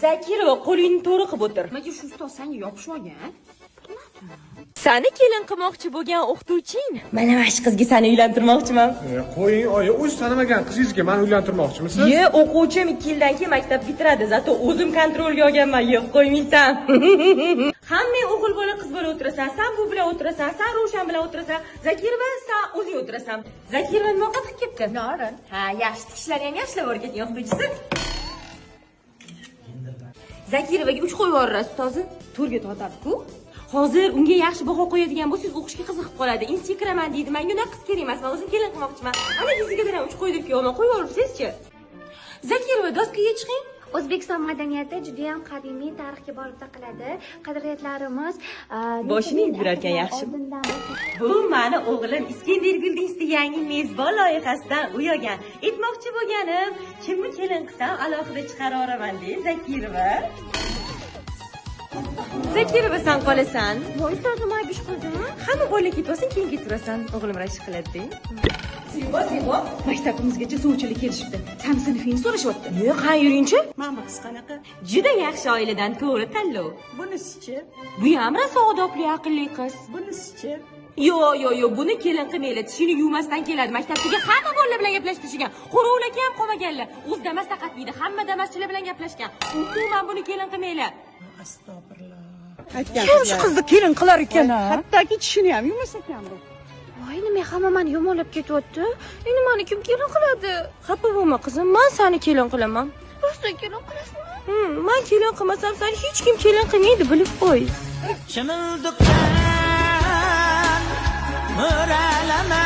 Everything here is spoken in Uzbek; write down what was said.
Zakirova, qo'lingni to'g'ri qilib o'tir. Nimaga shu ustoz senga yopishib olgan? Sani kelin qilmoqchi bo'lgan o'qituvching. Mana shu qizga seni uylantirmoqchiman. Qo'ying, oyi, o'zi tanimagan qizingizga meni uylantirmoqchimisiz? Ye, o'quvchim 2 yildan keyin maktab bitiradi. Zato o'zim kontrolga olganman, yeb qo'ymaysan. Hamma o'g'il bola, qiz bola o'tirasan. Sen bu bilan o'tirasan, sen Ravshan bilan o'tirasan. Zakirova, sen o'zing o'tirasan. Zakirova nima qilib ketdi? Norin. Ha, yaxshi kishilar ham yaxshilab o'rgatgan o'qituvchisi. Zakirovaga 3 qo'yib yuborasiz ustozi. To'rga tortadi-ku. Hozir unga yaxshi baho qo'yadigan bo'lsangiz, o'qishga qiziqib qoladi. Institutga kiraman deydi. Menga unaqa qiz kerak emas. Men o'zim kelin qilmoqchiman. Ana fizikadan ham 3 qo'ydim, kuyovman. Qo'yib yuboribsizchi. Zakirova, doskaga chiqing. O'zbekiston madaniyati juda ham qadimiy tarixga borib taqaladi. Qadriyatlarimiz boshini yurarkan yaxshi. Bu meni o'g'lim Iskender Guldingsda yangi mezbon loyihasidan uy olgan. Aytmoqchi bo'lganim, kimni kelin qilsam alohida chiqarib yuboraman de, Zakirova. Zakirova, sen qolasan. Voy, ustozim, men ish qildim. Hamma bola ketib olsin, keyin ketirasan. O'g'lim rashk qiladi. Zebo, Zebo, maktabimizgacha sovchilik kelishibdi. Sani sinfingni so'rashyapti. Yo'q, ha, yuringchi. Mana qiz qanaqa? Juda yaxshi oiladan to'g'ri tanlov. Bunisichi? Bu ham rosa odobli, aqlli qiz. Bunisichi? Yo'q, yo'q, yo'q, buni kelin qilmanglar. Tishini yuvmasdan keladi. Maktabdagi hamma bolalar bilan gaplashishgan. Qo'rovlaki ham qolmaganlar. O'zi Damas taqatmaydi, hamma damaschilar bilan gaplashgan. Umuman buni kelin qilmanglar. Astag'firulloh. Kim shu qizni kelin qilar ekan? Hattoki tishini ham yuvmas ekan bu. Voy, nima hamma meni yomonlab ketyapti? Endi meni kim kelin qiladi? Xafa bo'lma qizim, men seni kelin qilaman. Rostdan kelin qilasizmi? Men kelin qilmasam seni hech kim kelin qilmaydi, bilib qo'y. Chimildiqdan mo'ralama.